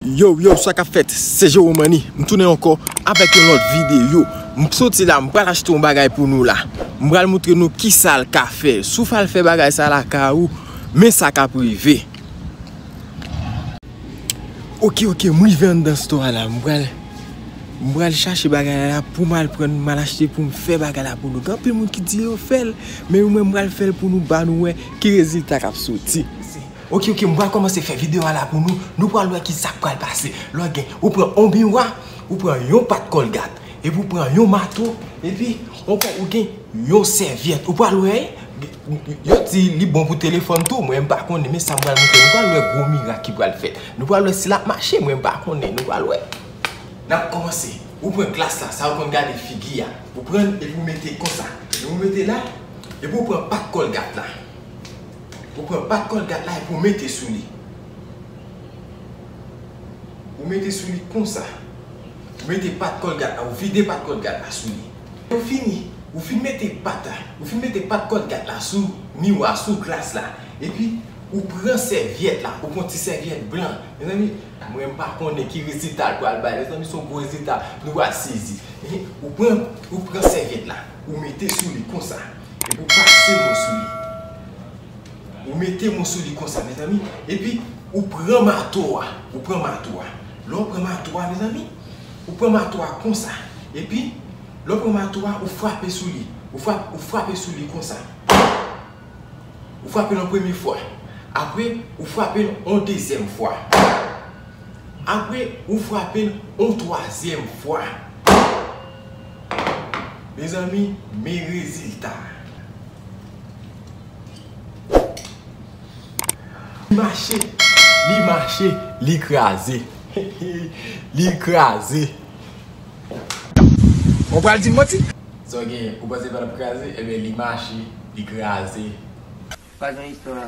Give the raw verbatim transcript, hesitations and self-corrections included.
Yo, yo, sa k ap fèt? Se Jerome Money. M tounen ankò avèk yon lòt videyo. M soti la, m pral achte yon bagay pou nou la. M pral montre nou kisa l ka fè. Si w fè al fè bagay sa lakay ou, men sa k ap rive. Oke, oke, m rive anndan store a la. M pral, m pral chache bagay la pou m al pran, m al achte pou m fè bagay la pou nou. Gen anpil moun ki di yo fè l, men mwen m pral fè l pou nou, ba nou wè ki rezilta k ap soti. Oke, oke, m pral kòmanse fè videyo a la pou nou. Nou pral wè ki sa k pral pase. Lò gen, ou pran yon miwa, ou pran yon pat kòlgat, epi ou pran yon mato, epi ankò ou gen yon sèvyèt. Ou pral wè, yo di li bon pou telefòn tou, mwen m pa konnen, men sa m pral montre nou, pral wè gwo mirak ki pral fèt. Nou pral wè si l ap mache, mwen m pa konnen, nou pral wè. N ap kòmanse. Ou pran glas la, sa ou konn gade figi a. Ou pran l epi ou mete konsa. Epi ou mete la, epi ou pran pat kòlgat la. Ou pran pat kòlgat la epi ou mete sou li. Ou mete sou li konsa. Ou mete pat kòlgat la, ou vide pat kòlgat la sou li. Ou fini, ou fin mete pat la, ou fin mete pat kòlgat la sou miwa, sou glas la. Epi, ou pran sèvyèt la, ou pran ti sèvyèt blan. Mezanmi, mwen m pa konnen ki rezilta l pral bay. Mezanmi, se yon gwo rezilta, nou pral sezi. Ou pran, ou pran sèvyèt la, ou mete sou li konsa. Epi ou pase mo sou li. Ou mete mo sou li konsa, mezanmi. Epi, ou pran mato a. Ou pran mato a. Lè ou pran mato a, mezanmi, ou pran mato a konsa. Epi, lè ou pran mato a, ou frape sou li. Ou frape, ou frape sou li konsa. Ou frape l yon premye fwa. Apre, ou frape l yon dezyèm fwa. Apre, ou frape l yon twazyèm fwa. Mezanmi, men rezilta. Li mache, li mache, li kraze. Li kraze. Ou pral di m manti? Sa w genyen, ou panse pa t ap kraze? Ebyen, li mache, li kraze. Pa gen istwa.